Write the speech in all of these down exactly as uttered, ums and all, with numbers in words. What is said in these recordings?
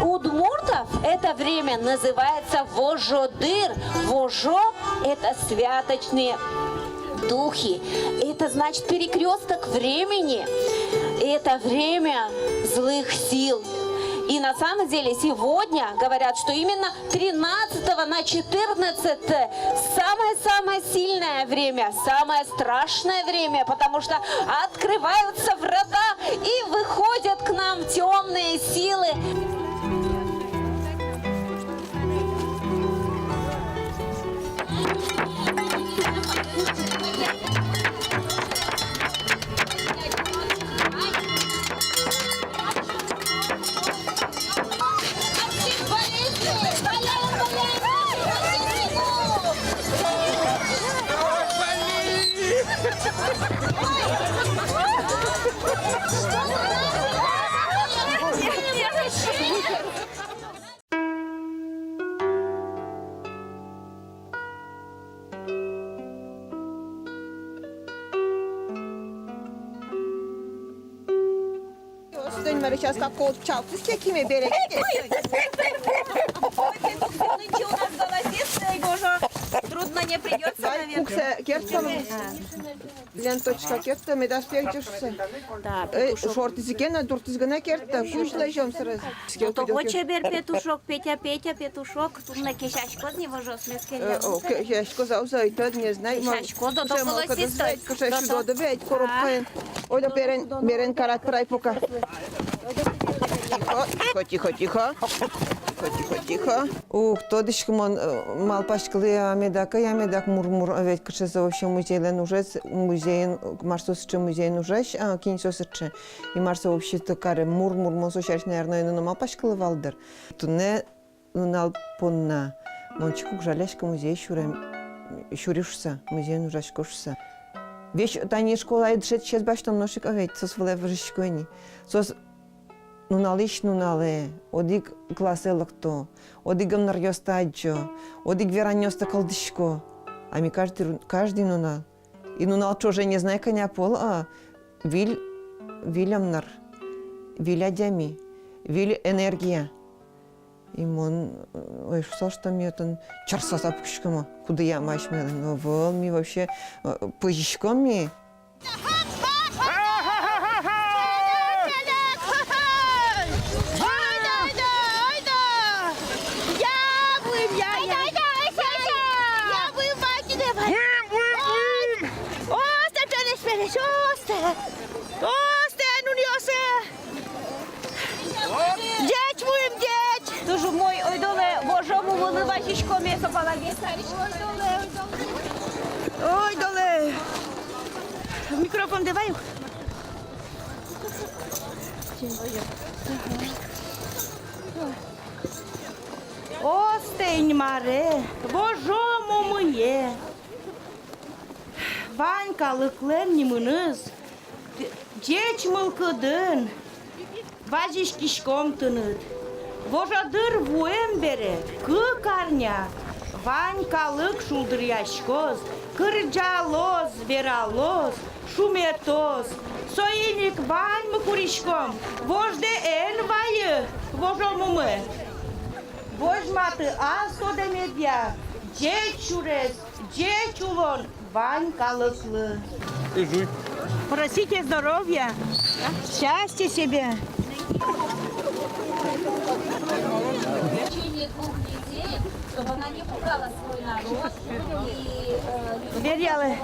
Удмуртов это время называется вожодыр. Вожо — это святочные духи. Это значит перекресток времени. Это время злых сил. И на самом деле сегодня говорят, что именно тринадцатого на четырнадцатое самое-самое сильное время, самое страшное время, потому что открываются врата и выходят к нам темные силы. Остань, Мария, сейчас как кот чалтыс чекиме берег. Ой, петух нынче у нас голосистый, его же трудно не придётся, наверное. Кукса керттом. Ленточка керттом, медаз пегӟы шуса. Да, эй, петушок. Шортӥз ке но, дуртӥз гинэ керттэ, кузь лэзём сразу. Ото чебер петушок, Петя, Петя, петушок, туннэ кесяськоз ни вожосмес. Э, о, кесяськоз, а уза ӧй тод, не знаю, ма. Кесяськоз, ото кышем колосистый. Кышем сюдоды ведь коробкаен. Ойдо берен, берен карат прай пока. Тихо, тихо, тихо, тихо. Тихо, тихо, тихо. Ух, тодӥськы, мон, э, малпаськылӥ, а медак, а медак мур-мур, а ведь кыӵе со вообще музейлэн ужез, музейын, мар со сыӵе музейын ужась, а, кин со сыӵе. И мар со вообще-то каре мур-мур, мон со сярысь, наверное, ӧй но малпаськылы вал дыр. Туннэ нунал понна мон чик уг жаляськы музей сюрем, сюри шуса, музейын ужасько шуса. Весь тани школае дышетскисьёс басьтом нош ик, а ведь соос вылэ выжисько ини. Соос нуналысь нуналэ одӥг классэ лыкто, одӥг ымныръёсты адӟо, одӥг веранъёсты кылзӥсько. А ми каждый ру-, каждый нунал. И нунал ӵоже, не знаю, кӧня пол, а, виль, виль ымныр, виль адями, виль энергия. И мон, э, ой, шуысал, что ми отын чарсаса пукиськом-а, куддыръя ма асьмелэн. Ӧвӧл, ми вообще, э, пӧзиськом ми. Остэ, нунъёсы! Ӟеч вуим, ӟеч! Туж умой, ойдолэ, вожо мумылы вазиськом, со палагес. Ойдолэ, ойдолэ. Микрофон давай ук. Остэ, Инмаре, вожо мумые. Вань калыклэн нимыныз ӟеч мылкыдын вазиськиськом тыныд. Вожодыр вуэм бере кык арня вань калык шулдыръяськоз, кырӟалоз, вералоз, шуметоз. Соин ик ваньмы куриськом, вождэ эн вайы, вожо мумы. Возьматы ас тодэмедъя ӟеч сюрес, ӟеч улон вань калыклы. Просите здоровья, счастья себе. В течение двух недель, чтобы она не пугала свой народ и, э, не... Беръялэ.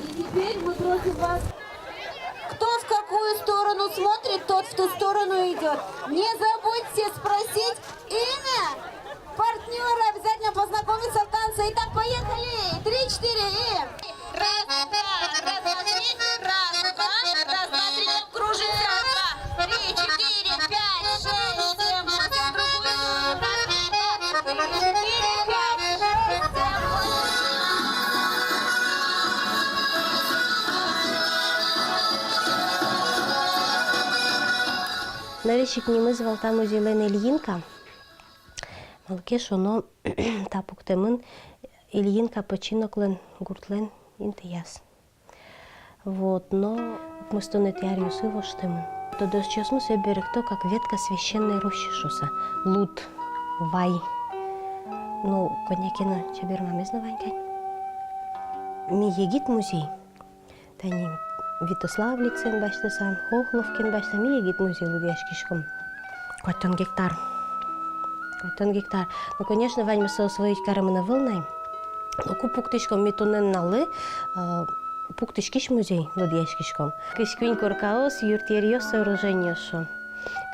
И теперь мы просим вас. Кто в какую сторону смотрит, тот в ту сторону идёт. Не забудьте спросить имя партнёра, обязательно познакомиться в танце. Итак, поехали! Три, четыре и... Раз, два, раз, два, три, раз, два, раз, два, три, кружимся. Два, три, четыре, пять, шесть, семь, семь, другую. Раз, два, три, четыре, пять, шесть, семь. Нырысь ик нимыз вал та музейлэн Ильинка. Малы ке шуоно, та пуктэмын Ильинка пӧчиноклэн гуртлэн интыяз. Вот, но укмыстонэтӥ аръёсы воштэмын. Тодосчиосмы сое берыкто как ветка священной рощи шуыса. Луд, вай. Ну, кӧня ке но чебермамез но вань кадь. Ми егит музей. Тани Витославлисэн басьтыса, Хохловкаен басьтыса, ми егит музей лыдъяськиськом. Куатьтон гектар. Куатьтон гектар. Ну, конечно, ваньмыз со освоить каремын ӧвӧл на ай. Но ку пуктӥськом ми туннэ нуналлы, а, пуктӥськись музей лыдъяськиськом. Кызь куинь коркаос, юртъеръёс, сооружениос шуом.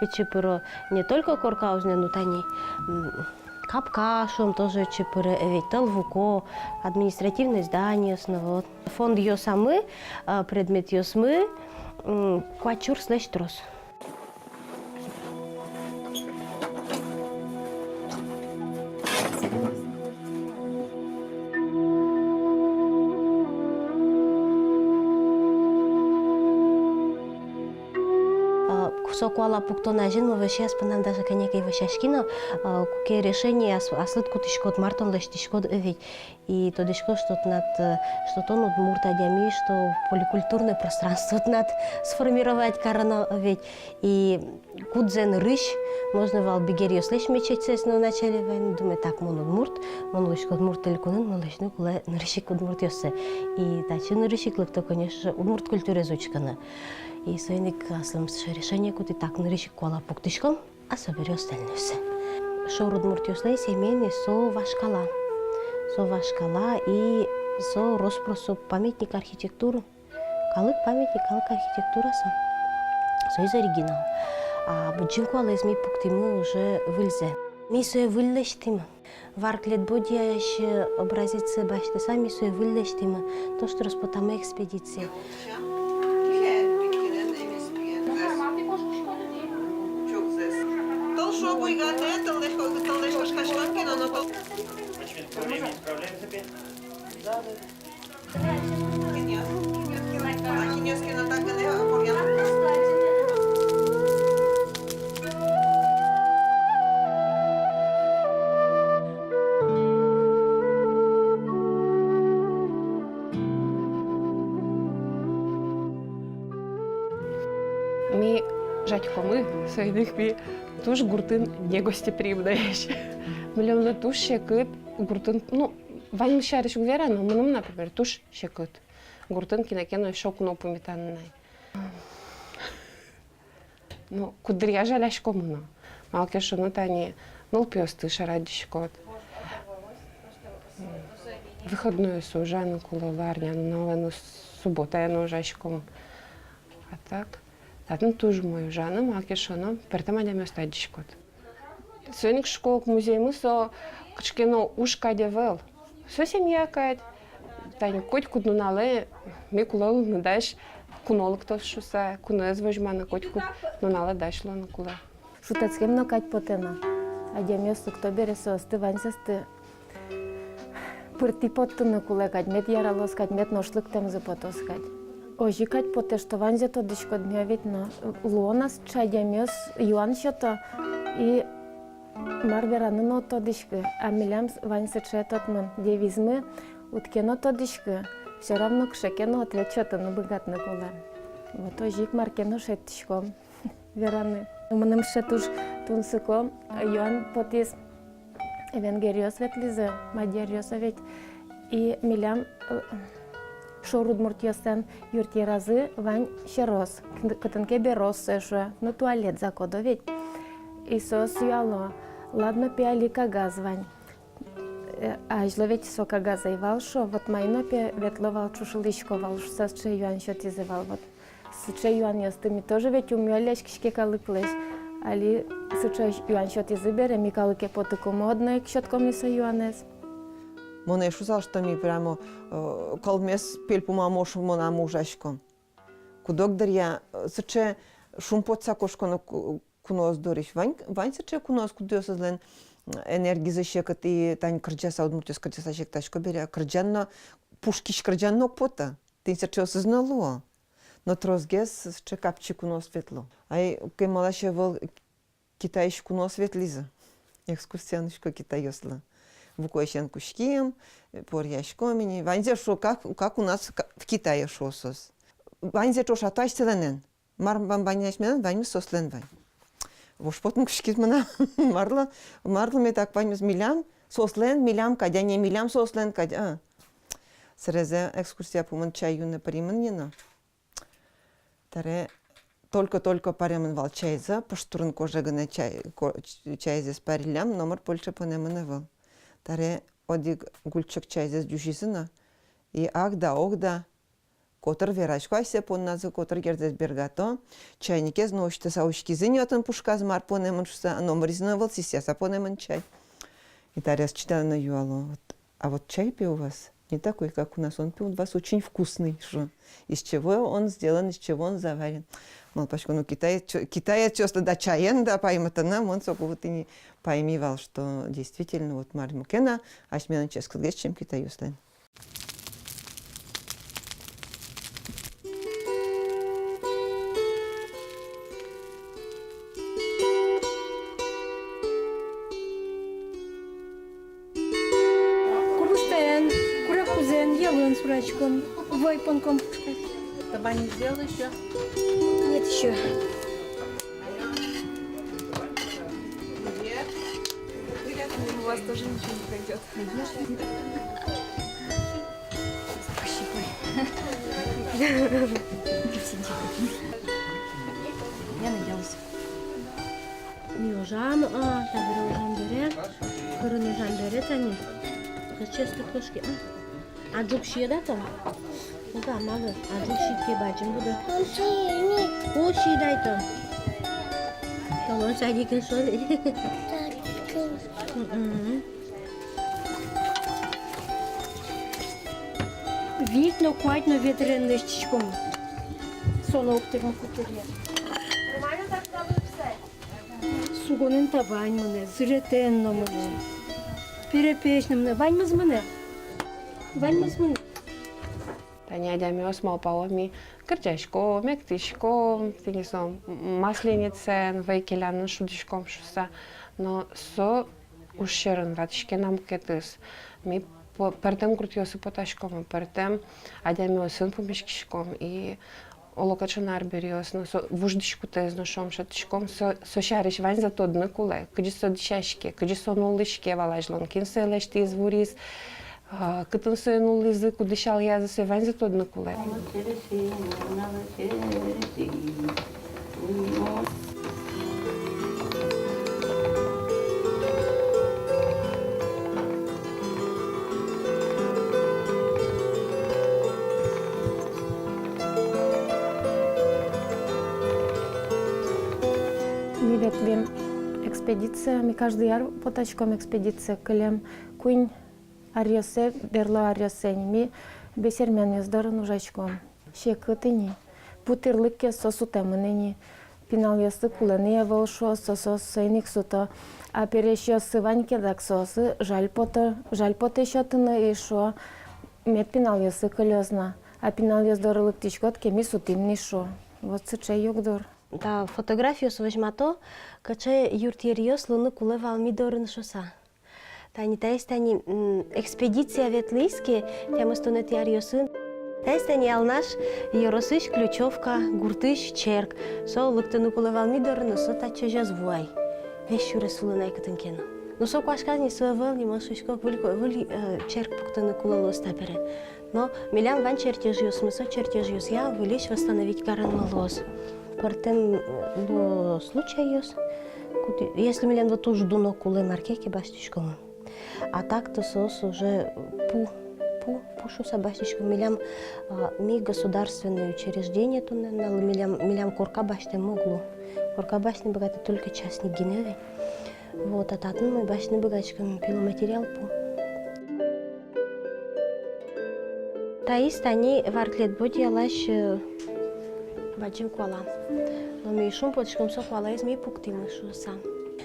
Кытчы пыро не только коркаос, но тани, м, капка шуом, тоже кытчы пыро, э, ведь тӧл вуко, административной зданиос, ну вот. Фондъёсамы, а, предметъёсмы, м, куать сюрслэсь трос. А, со куала пуктон азьын мон вӧсяськи, понам даже кӧня ке вӧсяськи но, а, куке решение ас-, аслыд кутӥськод, мар тон лэсьтӥськод, э, ведь. И тодӥськод, что тынад, э, что тон удмурт адями, что поликультурное пространство тынад сформировать кароно ведь. И кудзэ нырысь можно вал бигеръёслэсь мечетьсэс но начале вань, думай, так, мон удмурт, мон улӥсько Удмурт Элькунын, мон лэсьтыны кулэ нырысь ик удмуртъёссэ. И татчы нырысь ик лыкто, конечно, удмурт культураез учкыны. И соин ик аслым сыӵе решение кутӥ, так, нырысь ик куала пуктӥськом. А собере остальнойсэ. Шор удмуртъёслэн семейный со вашкала. Со вашкала и со рос-прос, со памятник архитектуры. Калык памятник, калык архитектура со. Соиз оригинал. А быдӟым куалэз ми пуктӥмы уже выльзэ. Ми сое выль лэсьтӥмы. Вар клетбодияысь образецсэ басьтыса, ми сое выль лэсьтӥмы, то, что рос потамы экспедицие. Тылшо буйгатэ, тыллэсь ко-, тыллэсь кышкаськон ке но, но тыл- Ми жадькомы, соин ик ми туж гуртын негостеприимноесь. Милемлы туж секыт гуртын, ну, ваньмыз сярысь уг вера, но мыным, например, туж секыт гуртын кинэ ке но эшшо куно пумитаны на ай. Ну, куддыръя жаляськомы но. Малы ке шуоно, тани нылпиосты шарадӟиськод. Выходноесы ужаны кулэ, арня нуналэ но, субботае но ужаськом. А так, татын туж умой ужаны, малы ке шуоно, пӧртэм адямиосты адӟиськод. Соин ик шуко ук, музеймы со кыӵе ке но уж кадь ӧвӧл. Со семья кадь. Тани котькуд нуналэ ми кулэ луыны дась, куно лыктоз шуыса, куноез возьманы котькуд нуналэ дась луыны кулэ. Шутэтскем но кадь потэ на. Адямиос лыкто бере, соосты ваньзэсты пыртӥ поттыны кулэ кадь, мед яралоз кадь, мед нош лыктэмзы потоз кадь. Озьы кадь потэ, что ваньзэ тодӥськод, мед ведь но луо на сыӵе адямиос, юан сёто, и мар вераны но уд тодӥськы. А милям с-, вань сыӵе тодмын, девизмы: уд ке но тодӥськы, всё равно кыӵе ке но ответ сётыны быгатыны кулэ. Вот озьы ик мар ке но шедьтӥськом вераны. Мыным сыӵе туж тунсыко юан потӥз. Венгеръёс ветлӥзы, мадьяръёс ведь. И милям, э, шор удмуртъёслэн юртъеразы вань сьӧрос, кын-, кытын ке берос, э, шуэ, ну, туалет закодо ведь. И соос юало: ладно, пе, али кагаз вань. Э, азьло ведь со кагаз ӧй вал, шуо, вот маин но, пе, ветло вал, чушылӥсько вал, шуыса сыӵе юан сётӥзы вал, вот. Сыӵе юанъёсты ми тоже ведь ум юалляськиське калыклэсь. Али сыӵе юан сётӥзы бере, ми калыке потыкумы, одно ик сётком ни со юанэз. Мон ӧй шуысал, что ми прямо, э, кылмес пельпумамы, шуом, мынам ужаськом. Куд-ог дыръя, э, сыӵе шумпотса кошконо ку-, куноос дорысь. Вань, вань сыӵе куноос, кудъёсызлэн энергизы секыт, и тани кырӟаса, удмуртъёс кырӟаса сектасько бере, кырӟан но, пушкысь кырӟан но уг поты. Тӥни сыӵеосыз но луо. Но тросгес сыӵе капчи куноос ветло. Ай, кемалась ӧвӧл, Китайысь куноос ветлӥзы. Экскурсия нуисько китайёслы. Вукоысен кутским, поръяськом ини. Ваньзэ, шуо, как, как у нас ка-, в Китае, шуо соос. Ваньзэ ӵошато асьтэлэн. Мар вань, вань асьмелэн, ваньмыз соослэн вань. Вож потыны кутскиз мынам. Марлы, марлы меда так ваньмыз милям соослэн, милям кадь, а не милям соослэн кадь, а. Сэрезэ экскурсия пумын чай юыны пыримын ни но. Таре только-только паремын вал чайзэ, пӧштрун кожа гинэ чай, ко-, чайзэс париллям, номыр больше понэмын ӧвӧл. Таре одӥг гульчик чайзэс ӟучизы но, и ах да, ох да, котыр верасько асьсэ понназы, котыр герӟзэс бергато, чайникез но усьтыса учкизы ни отын пушказ, мар понэмын шуыса, номыризы но ӧвӧл, сисъяса понэмын чай. И таре ӧз чида но юало: вот, а вот чай пе у вас не такой, как у нас, он пе у вас очень вкусный, шуо. Из чего он сделан, из чего он заварен. Малпасько, ну, китаец, чё-, китаецъёслы да чаен да паймытыны, мон соку вот ини пайми вал, что действительно, вот, мар ке но, асьмелэн ческытгес, чем китайёслэн. Курбыстаен, курегпузэн, йӧлын сураськом, вӧй понком пушказ. Таба не сделал ещё? Нет ещё. У вас тоже ничего не пройдет. Спасибо. Я надеялась. Ми ужам, а, табере ужам бере, кырын ужам бере тани. Качестве кошки, а. А ӝук сиед-а тон? Ог-а, малы? А ӝук сиид ке, бадӟым будод. Ку сиид ай тон? Толон садикын, что ли? Садикын. Мгм. Вить но, куать но ветрен лэсьтӥськом. Со но уг тырмы кутыръя. Сугонэн та вань мынэ, зыретэн но мынэ, перепеч но мынэ, ваньмыз мынэ. Ваньмыз мынэ. Тани адямиос малпало, ми кырӟаськом, эктӥськом, тӥни со, м, Масленицаен вӧй келяны шудӥськом шуыса. Но со уж сьӧрын ватӥське на мукетыз. Ми по-, пӧртэм гуртъёсы потаськом, пӧртэм адямиосын пумиськиськом, и олокыӵе но арбериос но, со вуж дӥськутэз но, шуом, шӧдӥськом, со, со сярысь ваньзэ тодыны кулэ, кызьы со дӥсяське, кызьы со нуллӥське вал азьлон, кин сое лэсьтӥз, вуриз, а, кытын сое нуллӥзы, ку дӥсялъязы, сое ваньзэ тодыны кулэ. Ми ветлӥм экспедицие, ми каждый ар потаськом экспедицие, кылем куинь аръёссэ, берло аръёссэ ини ми бесерменъёс дорын ужаськом. Секыт ини, пу тӥрлык ке, со сутэмын ини. Пиналъёслы кулэ ни ӧвӧл шуо, со, со, соин ик суто. А пересьёссы вань ке, дак соослы жаль пото, жаль потэ сётыны, и шуо, мед пиналъёссы кылёз на. А пиналъёс доры лыктӥськод ке, ми сутӥм ни шуо. Вот сыӵе югдур. Та фотографиос возьмато, кыӵе юртъеръёс луыны кулэ вал ми дорын шуыса. Тани таиз тани, м, экспедиция ветлӥз ке, тямыстонэтӥ аръёсын. Таиз тани Алнаш ёросысь Ключёвка гуртысь черк. Со лыктыны кулэ вал ми доры но, со татчозь ӧз вуы ай. Весь сюрес улын ай кытын ке но. Но со куашказ ни, со ӧвӧл ни, мон шуисько, выль ко-, выль, э, черк пуктыны кулэ луоз табере. Но милям вань чертёжъёсмы, со чертёжъёсъя выльысь восстановить карыны луоз. Пӧртэм, э, луо случайёс, куд-, если милям вот туж дуно кулэ, мар ке ке басьтӥськомы. А так-то соос уже пу, пу, пу шуыса басьтӥськом. Милям, а, ми государственное учреждение туннэ нуналлы, милям, милям корка басьтэм уг лу. Корка басьтыны быгатэ только частник гинэ ведь. Вот, а татын ми басьтыны быгатӥськом пиломатериал, пу. Таиз тани Варклед Бодьялась, э, бадӟым куала. Но ми шумпотӥськом, со куалаез ми пуктӥмы шуыса.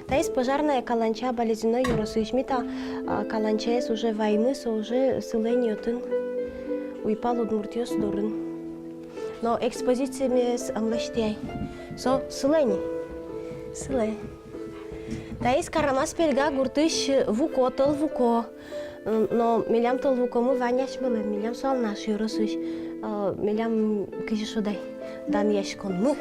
Таиз пожарная каланча Балезино ёросысь, ми та, а, каланчаез уже ваимы, со уже сылэ ни отын, уйпал удмуртъёс дорын. Но экспозициямес ӧм лэсьтэ ай. Со сылэ ни. Сылэ. Таиз Карамас-Пельга гуртысь вуко, тӧл вуко. Но милям тӧл вукомы вань асьмелэн, милям со Алнаш ёросысь. Э, милям, кызьы шуод ай, Данъяськонмы.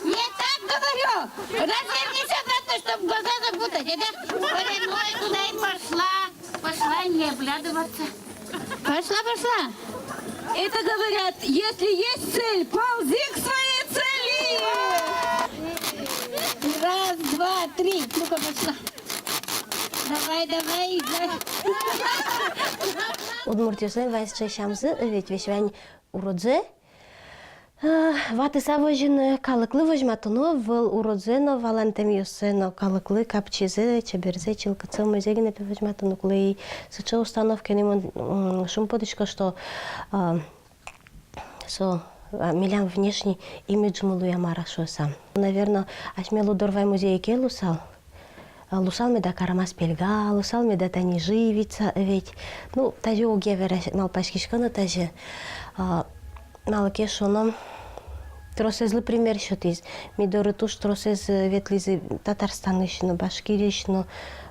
Не так говорю! Развернись обратно, чтоб глаза запутать, это? Ой, ну и куда и пошла? Пошла не оглядываться. Пошла, пошла. Это говорят, если есть цель, ползи к своей цели. Раз, два, три. Ну-ка, пошла. Давай, давай, давай. Удмуртъёслэн ваньзэ сямзы, ведь весь вань уродзэ. Э, ватыса возьыны, калыклы возьматоно ӧвӧл уродзэ но, валантэмъёссэ но, калыклы капчизэ, чеберзэ, чылкытсэ, умойзэ гинэ, пе, возьматыны кулэ. И сыӵе установкаен мон, м, шумпотӥсько, что, а, со, а, милям внешний имиджмы луэ, мар-а шуыса. Наверно, асьмелы дорвай музей ке луысал, а, луысал меда Карамас Пельга, луысал меда тани Живица, ведь. Ну, тазьы уг я вераськы, малпаськисько но тазьы, а, малы ке шуоно, тросэзлы пример сётӥз. Ми доры туж тросэз, э, ветлӥзы Татарстанысь но, Башкириысь но,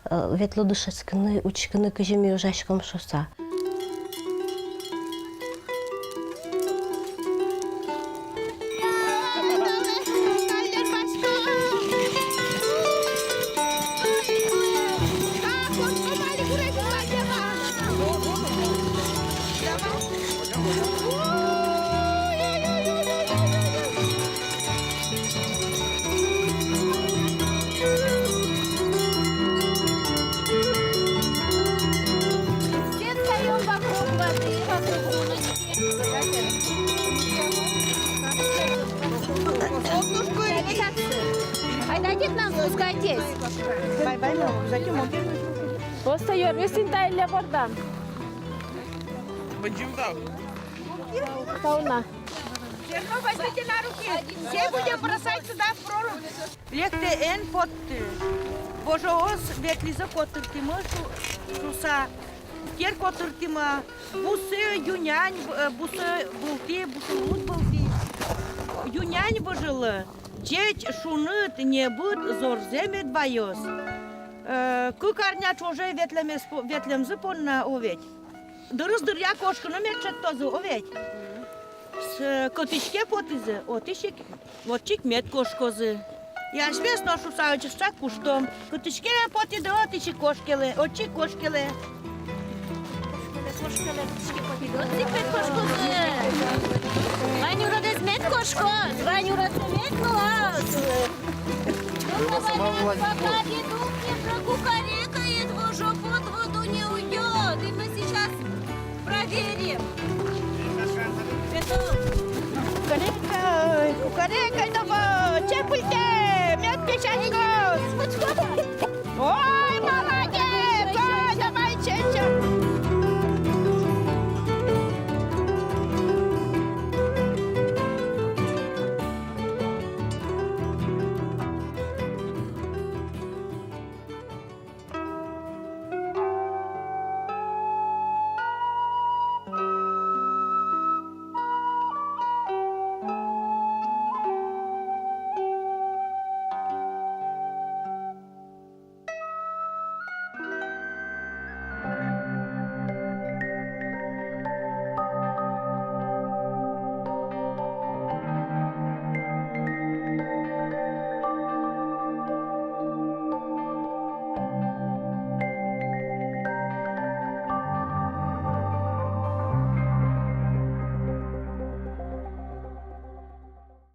э, ветло дышетскыны, учкыны, кызьы ми ужаськом шуыса. Все встаём вокруг воды, вокруг луночки. Солнышко, идите. Отойдите к нам, спускайтесь. Бай-бай, ну, зачем он? Просто ёрмисын тайля бордан. Бадӟым тау. Тау на. Зерно возьмите на руки. Все будем бросать сюда в прорубь. Лектэ, эн потты. Вожоос ветлӥзы котыртӥмы шу-, шуыса. Кер котыртӥмы. Бусы ю-нянь, э, бусы вылтӥ, бусы луд вылтӥ. Ю-нянь выжылэ. Ӟеч, шуныт, небыт, зорзэ мед ваёз. Э, кык арня ӵоже ветлэмез по-, ветлэмзы понна, о ведь. Дырыз дыръя кошкыны мед шедьтозы, о ведь. С-, кытысь ке потӥзы, отысь ик, отчы ик мед кошкозы. И асьмеос но шуыса озьы ик куштом. Кытысь ке потӥды, отысь ик кошкелэ, отчы ик кошкелэ. Кошкелэ, кытысь ке потӥды, отчы ик мед кошкозы. Вань уродэз мед кошкоз, вань уродэз мед нуоз. Пока петух не прокукарекает, вожопот в воду не уйдёт. И мы сейчас проверим. Петух. Кукарекай, кукарекай, давай.